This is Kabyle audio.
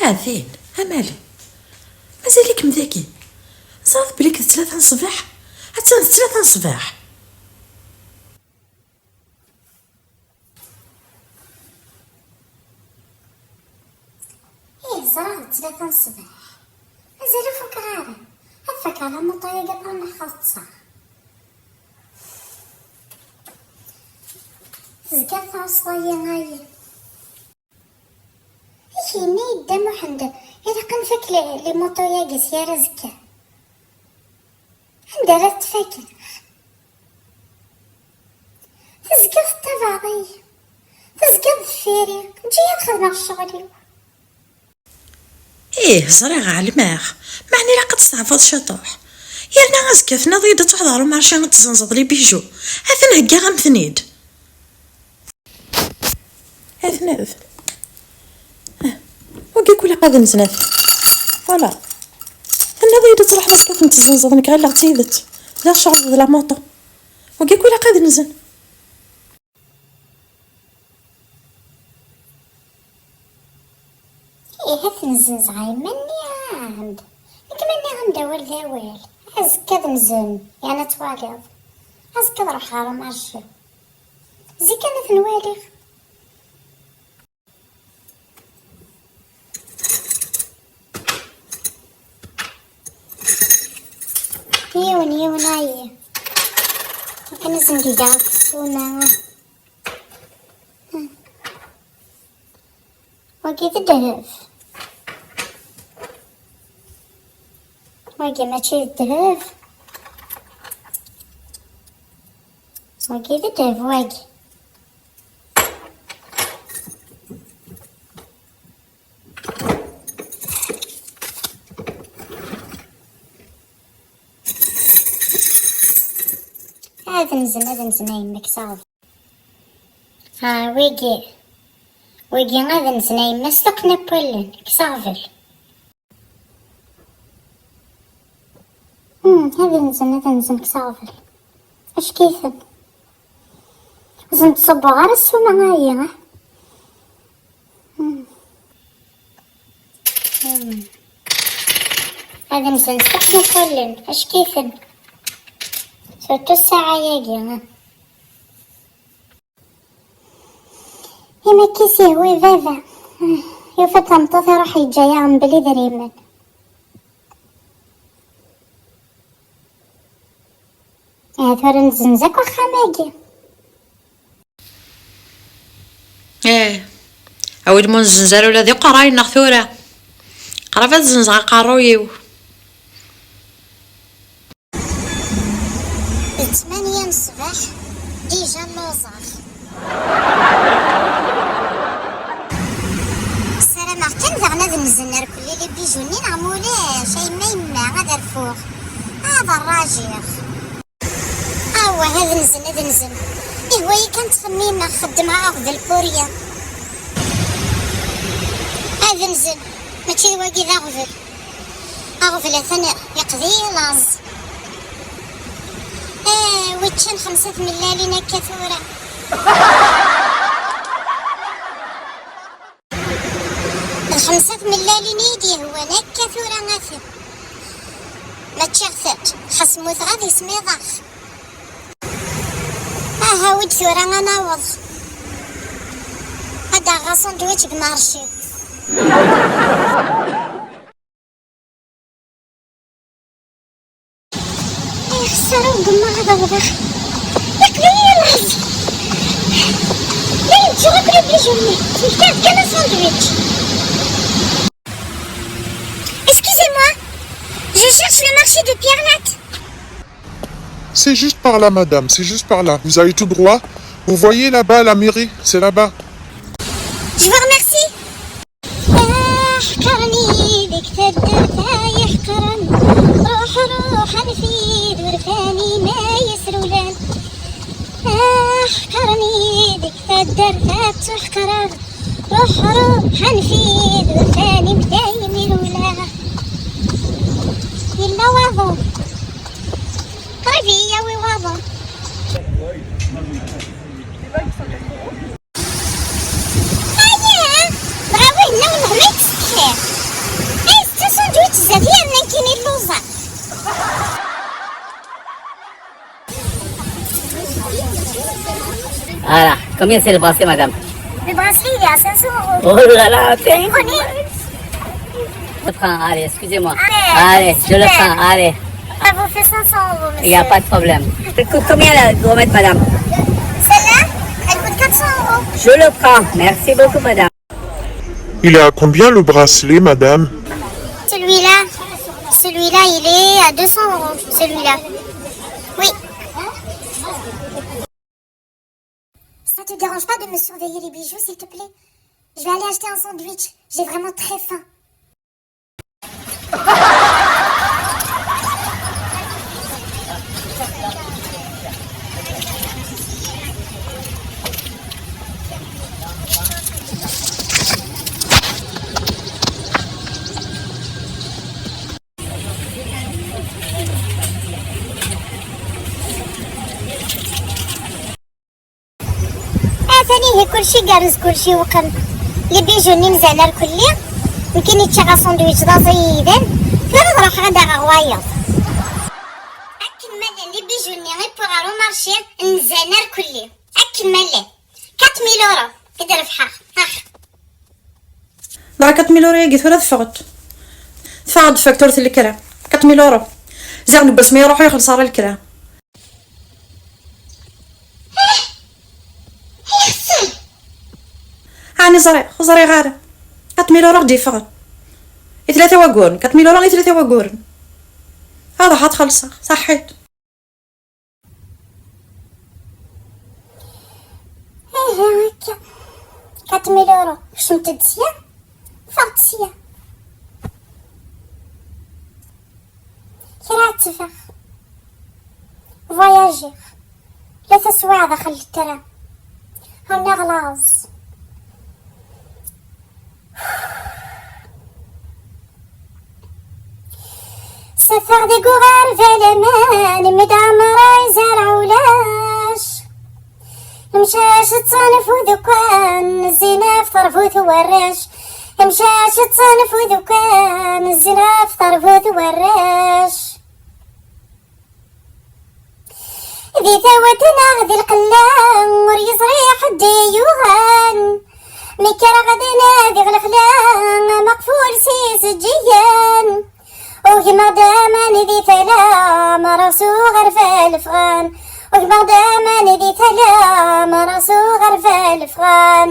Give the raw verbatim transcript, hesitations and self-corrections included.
Atin, a Mali. Mazal-ikem dagi? Ẓriɣ belli d tlata n ṣṣbeḥ. Attan d tlata n ṣṣbeḥ. Ih, ẓriɣ d tlata n ṣṣbeḥ. Mazal ur fukeɣ ara. Ad fakeɣ lamuṭa-agi, après ad ṭṭseɣ. Tezga tɛuṣṣa-yi ayi. Ak yenna-yi Dda Muḥend, ilaq ad nfak li, li muṭu-yagi s yar azekka. Anda ara t-tfakeḍ? Tezgiḍ tettabaɛeḍ-iyi. Tezgiḍ deffir-i. Eǧǧ-iyi ad xedmeɣ ccɣel-iw. Ih, ẓriɣ, ɛelmeɣ. Meɛna ilaq ad testeɛfuḍ ciṭuḥ. Yerna azekka tenniḍ-iyi-d ad truḥeḍ ɣer umarci ad tezzenzeḍ les bijoux. Atan heggaɣ-am-ten-id. Atnad. Ah, wagi kulaq ad nzen at. Voilà. Tenniḍ-iyi-d ad truḥeḍ askaf n tezzenzeḍ, nekk ɣileɣ d tidet. D ccɣel d la moto. Wagi kulaq ad nzen. Ih, ad t-nzenzeɣ iman-nni-am-d. Nekk ma nniɣ-am-d awal d awal. Azekka ad nzen, yerna ad twaliḍ. Azekka ad ruḥeɣ ɣer umarci. Zik kan ad ten-waliɣ. Yiwen, yiwen, ayi. Akken ad sen-d-geɣ ssuma. Wagi d ddheb. Wagi mačči d ddheb. Wagi d ddheb, wagi. Ad nzen, ad nzen a yemma-k saɛd. Ah, wigi. Wigi ad nzen a yemma s tuqqna n wallen, kkes aɣbel. Hmm, ad nzen, ad nzen, kkes aɣbel. Acek-iten. Ur sen-d-ṣubbeɣ ara ssuma-ayi, ah. Hmm. Hmm. Ad nzen s tuqqna n wallen, acek-iten. Surtout ssaɛa-yagi, ah. Imi akka i s-yehwa i baba, yufa-d tameṭṭut iruḥ yeǧǧa-yaɣ mebla idrimen. Ahat tura nezzenz akk axxam-agi. Ih, a wid ma ur nezzenz ara ula d iqerray-nneɣ tura. Qrib ad zzenzeɣ aqerruy-iw. D ttmanya n ṣṣbeḥ, déjà lluẓeɣ. Ssarameɣ kan daɣen ad nzen irkelli les bijoux-nni neɣ ma ulac, a yemma, yemma, ad rfuɣ. Ah, d rrajiɣ. Awah, ad nzen, ad nzen. Ihwa-yi kan ttxemmimeɣ, xeddmeɣ aɣbel pour rien. Ad nzen, mačči d wagi d aɣbel. Aɣbel atan yeqdi laẓ. Eh, wi ččan xemsa tmellalin akka tura. D xemsa tmellalin i yi-d-yehwan akka tura aten. Ma ččiɣ-tent, xas mmuteɣ ad ismiḍ-aɣ. Aha, awi-d tura ad naweḍ. Ad d-aɣeɣ asandwič deg marci. Ay, xeṣṣar, ur gummaɣ ad awḍeɣ. Yeqbel-iyi laẓ. La yettuɣ akk les bijoux-nni. Ttmektaɣ-d kan asandwič. Excusez-moi, je cherche le marché de Pierrelatte. C'est juste par là, madame, c'est juste par là. Vous allez tout droit. Vous voyez là-bas la mairie, c'est là-bas. Je vous remercie. Aḥeqren-i deg taddart ay iḥeqren, ruḥ, ruḥ, anef-iyi d urfan-im ay isrulen. Aḥeqren-i deg taddart ad ttuḥeqreɣ, ruḥ, ruḥ, anef-iyi d urfan-im dayem irewleɣ. Yella waḍu. Qrib iyi-yawi waḍu. Aya! Dɣa wihin-nni ur nehmi deg tsetḥi. Voilà. Combien c'est le bracelet, madame? Le bracelet, il est à cinq cents euros. Oh là là, c'est... Prenez. Je le prends, allez, excusez-moi. Allez, allez, je le prends, allez. Ça vous fait cinq cents euros, monsieur. Il n'y a pas de problème. Ça coûte combien la gourmette, madame? Celle-là, elle coûte quatre cents euros. Je le prends. Merci beaucoup, madame. Il est à combien le bracelet, madame? Celui-là, celui-là, il est à deux cents euros, celui-là. Oui. Ça te dérange pas de me surveiller les bijoux, s'il te plaît? Je vais aller acheter un sandwich. J'ai vraiment très faim. Atan ihi kulci igerrez, kulci iweqqem. Les bijoux-nni nzan ar kulli. Nekkini ččiɣ asandwič d aẓidan. Tura ad ruḥeɣ ad d-aɣeɣ wayeḍ. Akken ma llan les bijoux-nni i wwiɣ ɣer umarci, nzan ar kulli. Akken ma llan. Quatre mille euros i d-rebḥeɣ. Ax. Dɣa quatre mille euros-agi tura teffeɣ-d. Teffeɣ-d fakturt n lekra. Quatre mille euros. Ziɣ deg wasmi iruḥ ur ixelleṣ ara lekra. Ɛni ẓriɣ, ur ẓriɣ ara. Quatre mille euros d-yeffɣen. I tlata wagguren, quatre mille euros i tlata wagguren. Ad ruḥeɣ ad xellṣeɣ, saḥḥit. Ihi akka. Quatre mille euros, kecmet-d sya, ffɣet sya. Kra ad teffeɣ. Voyager. Tlata swayeɛ daxel n ltram. Rniɣ laẓ. Safeɣ deg uɣerbal aman, mi d-ɛemreɣ izerɛ ulac. Imcac ṭṭsen ɣef udekkan, zzin ɣef terbut n warrac. Imcac ṭṭsen ɣef udekkan, zzin ɣef terbut n warrac. Di tawat neɣ di lqella, ur yeẓri ḥedd i yuɣan. Mi kkreɣ ad nadiɣ lexla, ameqful s iseǧǧiyen. Ugmeɣ-d aman di tala, merɣ s uɣerbal ffɣen. Ugmeɣ-d aman di tala, merɣ s uɣerbal ffɣen.